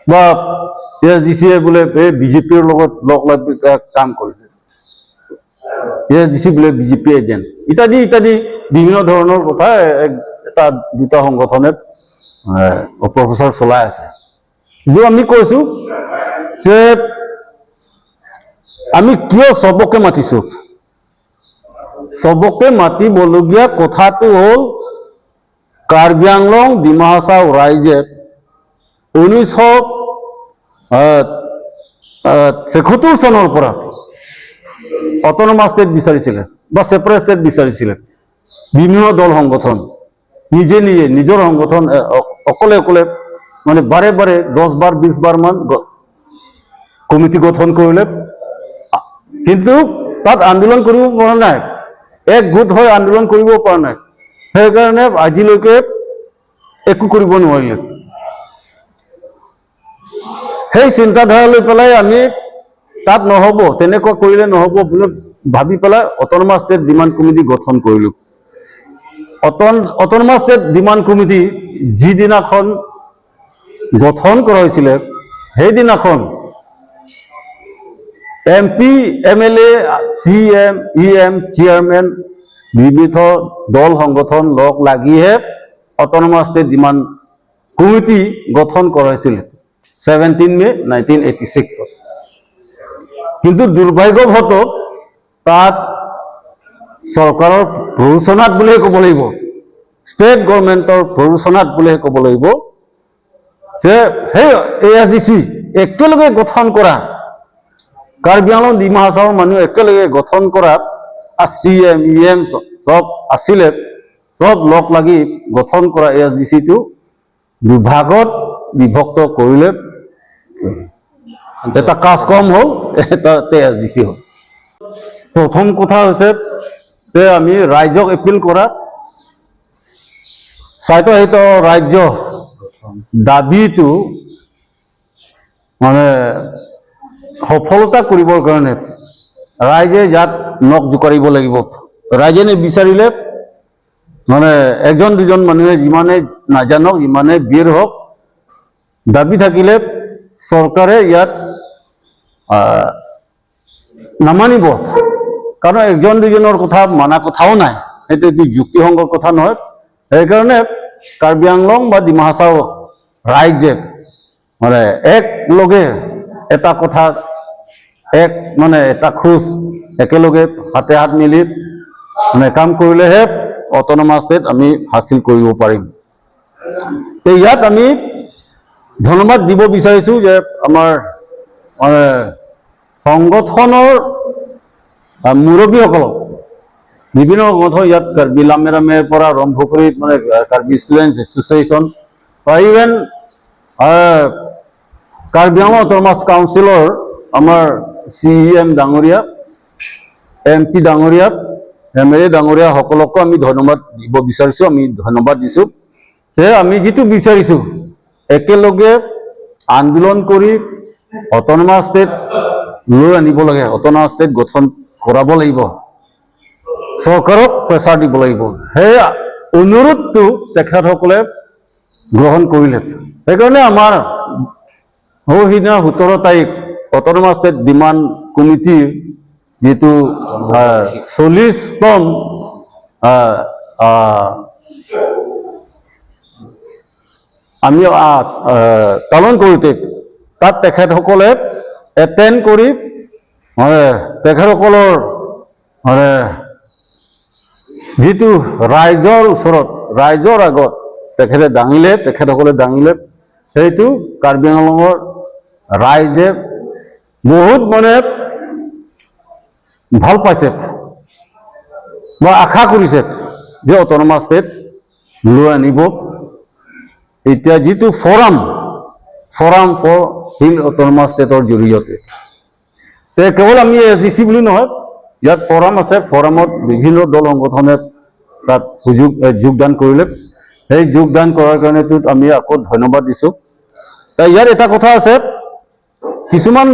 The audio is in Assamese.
বা এ এছ ডি চিয়ে বোলে এই বিজেপিৰ লগত লগ লাগি কাম কৰিছে, এ এছ ডি চি বোলে বিজেপি এজেণ্ট, ইত্যাদি ইত্যাদি বিভিন্ন ধৰণৰ কথা এটা দুটা সংগঠনে অপপ্ৰচাৰ চলাই আছে। কিন্তু আমি কৈছো যে আমি কিয় চবকে মাতিছো? চবকে মাতিবলগীয়া কথাটো হ'ল, কাৰ্বি আংলং, ডিমা হাছাও ৰাইজে 1973 চনৰ পৰা অট'নমাছ ষ্টেট বিচাৰিছিলে বা ছেপাৰেট ষ্টেট বিচাৰিছিলে। বিভিন্ন দল সংগঠন নিজে নিজে নিজৰ সংগঠন অকলে অকলে মানে বাৰে বাৰে 10 বাৰ 20 বাৰ মান কমিটি গঠন কৰিলে, কিন্তু তাত আন্দোলন কৰিব পৰা নাই, এক গোট হৈ আন্দোলন কৰিব পৰা নাই। সেইকাৰণে আজিলৈকে একো কৰিব নোৱাৰিলে। সেই চিন্তাধাৰা লৈ পেলাই আমি তাত নহ'ব, তেনেকুৱা কৰিলে নহ'ব বুলি ভাবি পেলাই অট'নমাছ ষ্টেট ডিমাণ্ড কমিটি গঠন কৰিলোঁ। অট'নমাছ ষ্টেট ডিমাণ্ড কমিটি যিদিনাখন গঠন কৰা হৈছিলে, সেইদিনাখন MP, MLA, CM, EM, chairman, বিবিধ দল সংগঠন লগ লাগিহে অট'নমাছ ষ্টেট ডিমাণ্ড কমিটি গঠন কৰা হৈছিল 17 মে' 1986ত। কিন্তু দুৰ্ভাগ্যবশতঃ তাত চৰকাৰৰ প্ৰৰোচনাত বুলিয়ে ক'ব লাগিব, ষ্টেট গভৰ্ণমেণ্টৰ প্ৰৰোচনাত বুলিয়ে ক'ব লাগিব যে সেই এ এছ ডি চি একেলগে গঠন কৰা, কাৰ্বি আংলং, ডিমা হাছাওৰ মানুহ একেলগে গঠন কৰা, চি এম, ই এম চব আছিলে, চব লগ লাগি গঠন কৰা এ এছ ডি চিটো দুভাগত বিভক্ত কৰিলে। এটা কাজকম হ'ল, এটা এ এছ ডি চি হ'ল। প্ৰথম কথা হৈছে যে আমি ৰাইজক এপিল কৰা, স্বায়ত্তশাসিত ৰাজ্য দাবীটো মানে সফলতা কৰিবৰ কাৰণে ৰাইজে ইয়াত নখ জোকাৰিব লাগিব। ৰাইজে নিবিচাৰিলে মানে এজন দুজন মানুহে যিমানে নাজানক, যিমানে বীৰ হওক, দাবী থাকিলে চৰকাৰে ইয়াত নামানিব। কাৰণ এজন দুজনৰ কথা মানা কথাও নাই, সেইটো এইটো যুক্তিসংগত কথা নহয়। সেইকাৰণে কাৰ্বি আংলং বা ডিমা হাছাও ৰাইজে মানে একলগে এটা কথা, এক মানে এটা খোজ, একেলগে হাতে হাত মিলি মানে কাম কৰিলেহে অট'নমাছ ষ্টেট আমি হাচিল কৰিব পাৰিম। তে ইয়াত আমি ধন্যবাদ দিব বিচাৰিছোঁ যে আমাৰ মানে সংগঠনৰ মুৰব্বীসকলক, বিভিন্ন সংগঠন, ইয়াত কাৰ্বি লামেৰামেৰ পৰা আৰম্ভ কৰি মানে কাৰ্বি ষ্টুডেণ্টছ এছ'চিয়েশ্যন বা ইভেন কাৰ্বি আংলং অট'নমাছ কাউন্সিলৰ আমাৰ চি এম ডাঙৰীয়া, এম পি ডাঙৰীয়া, এম এল এ ডাঙৰীয়া সকলকো আমি ধন্যবাদ দিব বিচাৰিছোঁ। আমি ধন্যবাদ দিছোঁ যে আমি যিটো বিচাৰিছোঁ, একেলগে আন্দোলন কৰি অট'নমাছ ষ্টেট লৈ আনিব লাগে, অট'নমাছ ষ্টেট গঠন কৰাব লাগিব, চৰকাৰক প্ৰেছাৰ দিব লাগিব, সেই অনুৰোধটো তেখেতসকলে গ্ৰহণ কৰিলে। সেইকাৰণে আমাৰ সৌ সিদিনা 17 তাৰিখ অট'নমাছ ষ্টেট ডিমাণ্ড কমিটিৰ যিটো 40তম আহ, আহ, আমি আহ, আহ, পালন কৰোঁতে তাত তেখেতসকলে এটেণ্ড কৰি মানে তেখেতসকলৰ মানে যিটো ৰাইজৰ ওচৰত, ৰাইজৰ আগত তেখেতে দাঙিলে, তেখেতসকলে দাঙিলে, সেইটো কাৰ্বি আংলঙৰ ৰাইজে বহুত মানে ভাল পাইছে বা আশা কৰিছে যে অট'নমাছ ষ্টেট লৈ আনিব। এতিয়া যিটো ফৰাম ফৰ হিল অট'নমাছ ষ্টেটৰ জৰিয়তে তে কেৱল আমি এছ ডি চি বুলি নহয়, ইয়াত ফৰাম আছে। ফৰামত বিভিন্ন দল সংগঠনে তাত সুযোগ যোগদান কৰিলে। সেই যোগদান কৰাৰ কাৰণেতো আমি আকৌ ধন্যবাদ দিছোঁ। ইয়াত এটা কথা আছে, কিছুমান